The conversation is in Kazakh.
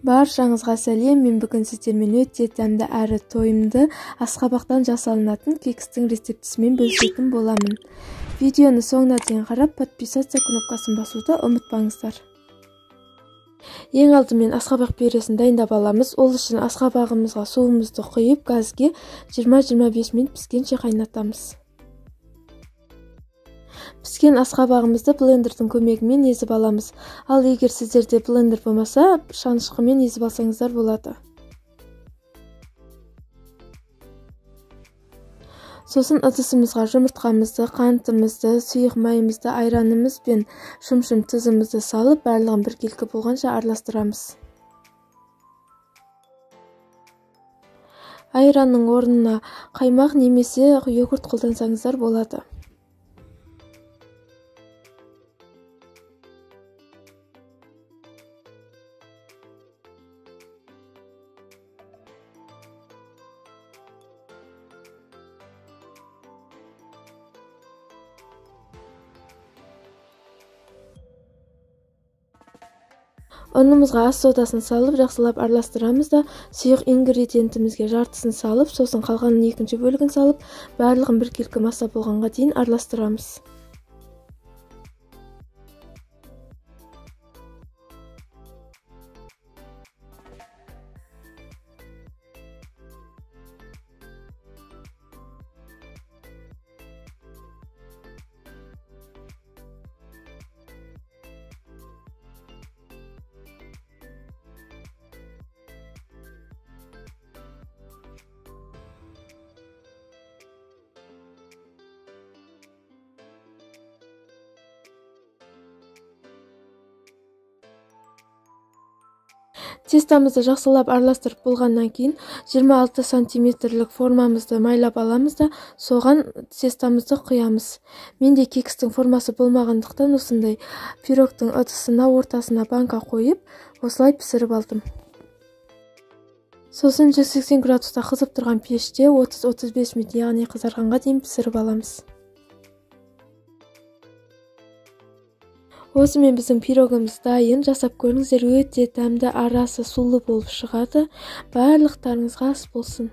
Баршаңызға сәлем. Мен бүгін сіздермен өте дәмді әрі тойымды асқабақтан жасалынатын кекстің рецептісімен бөлісетін боламын. Видеоны соңына дейін қарап, подписаться кнопкасын басуды ұмытпаңыздар. Ең алдымен асқабақ пюресін дайындап аламыз. Ол үшін асқабағымызға суымызды құйып, газге 20-25 минут піскенше қайнатамыз. Піскен асқабағымызды блендердің көмегімен езіп аламыз. Ал егер сіздерде блендер болмаса, шанышқымен езіп алсаңыздар болады. Сосын ыдысымызға жұмыртқамызды, қантымызды, сұйық майымызды, айранымыз бен шымшым тұзымызды салып, барлығын біркелкі болғанша араластырамыз. Айранның орнына қаймақ немесе йогурт қолдансаңыздар болады. Ұнымызға ас содасын салып, жақсылап араластырамыз да, сұйық ингредиентімізге жартысын салып, сосын қалғанын екінші бөлігін салып, барлығын біркелкі масса болғанға дейін араластырамыз. Тестамызды жақсылап араластырып болғаннан кейін 26 сантиметрлік формамызды майлап аламыз да, соған тестамызды құямыз. Менде кекстің формасы болмағандықтан осындай пирогтың ыдысына ортасына банка қойып, осылай пісіріп алдым. Сосын 180 градуста қызып тұрған пеште 30-35 минут, яғни қызарғанға дейін пісіріп аламыз. Осымен біздің пирогымыз дайын. Жасап көріңіздер, өте дәмді, арасы сулы болып шығады. Барлықтарыңызға ас болсын.